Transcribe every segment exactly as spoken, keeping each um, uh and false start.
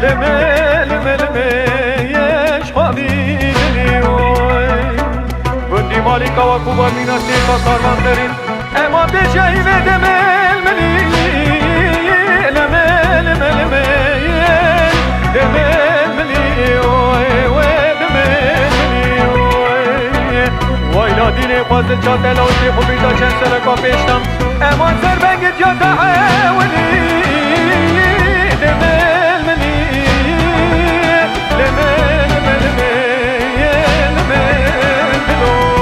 Lime, lime, lime, yeş xwedî dilî oy. Gundî Malîka we ku bermîna sêka karvan derîn. Ema bêjeyî vê demel milî. Lime, lime, lime, ye. Demel milî oy, we demel milî oy. Wayla dînê xwe zil çate lawitê xwe bîta çend sereka pêştem. Ema ser vengê diya te ewilî. Demel milî. Demel, demel, demel, demel diloy.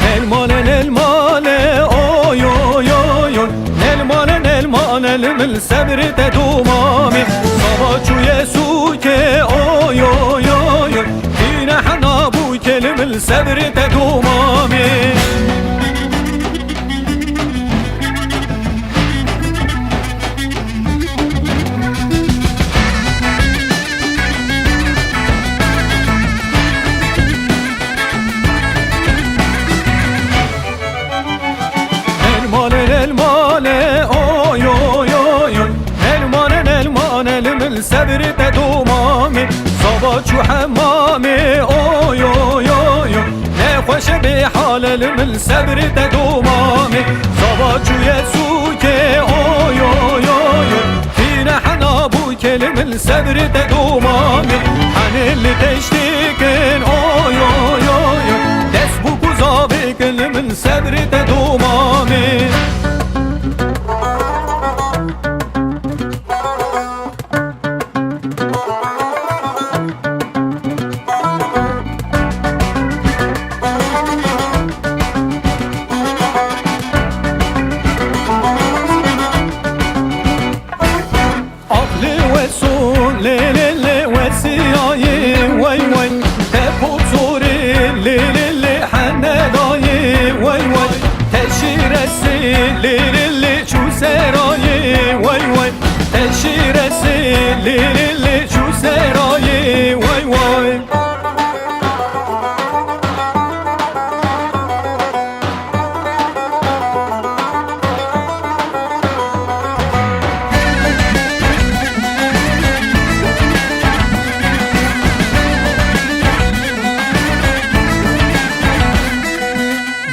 Nel male, nel male, oy, oy, oy, oy. Nel male, nel male, li min sebrê te domamê. Sava çûye sûkê, oy, oy, oy, oy. Dîne hena bûkê, li min sebrê te domamê. Nel male, nel male, oy, oy, oy, oy. Nel male, nel male, li min sebrê te domamê. Sava çû hemamê, oy, oy, oy, oy. Nexweşe bê hale, li min sebrê te domamê. Sava çûye sûkê, oy, oy, oy, oy. Tîne hena bûkê, li min sebrê te domamê. Henê li deştê kin, oy, oy, oy, oy. Dest bûk û zavê kin, li min sebrê te domamê. Aqlê weson lê lê lê wesiyayê, way way. Te poçorê lê lê lê henedayê, way way. Te şîresê lê lê lê çû serayê, way way. Te şîresê lê lê lê çû serayê, way way.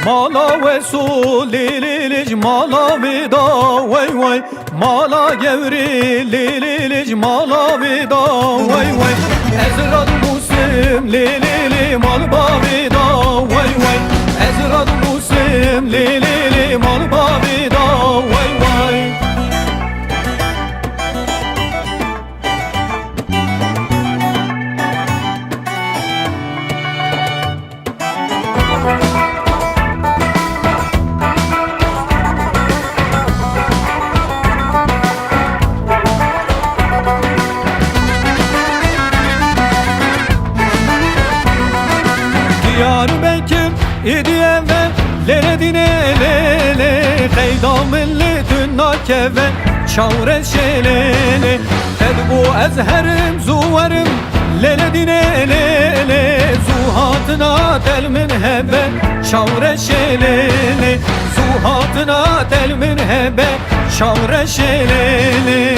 Mala we solê lê lê ji mala vê da, way way. Mala gewrê lê lê lê ji mala vê da, way way. Ez rad musim lê lê lê mal bavê da, way way. Ez rad musim lê lê lê mal bavê da, way way. Diyarbekir, îdî eve, lê lê dînê lê lê, qeyda min lê tu nakeve, çawre şê lê lê. Te digo ez herim zû werim, lê lê dînê lê lê, zû hatina del min hebe, çawre şê lê lê, zû hatina del min hebe, çawre şê lê lê.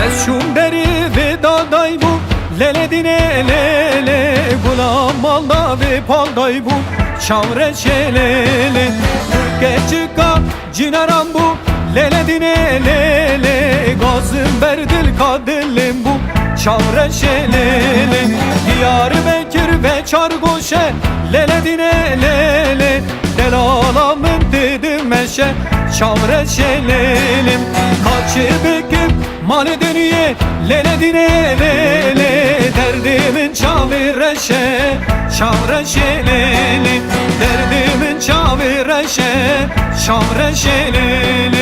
Ez şûm derî vê daday bû, lê lê dînê lê lê, gulam malda vê palday bû, çawre şê lê lê. Keçika cînaran bû, lê lê dînê lê lê, gazim ber dilka dilim bû, çawre şê lê lê. Diyarbekir ve Çargoşe, lê lê dînê lê lê, delala min tê dimeşe, çawre şê lê lê. Kaçî bikim malê dinyê, lê lê dînê lê lê, derdê min çavê reşe, çawre şê lê lê. Derdê min çavê reşe, Şam re jê lê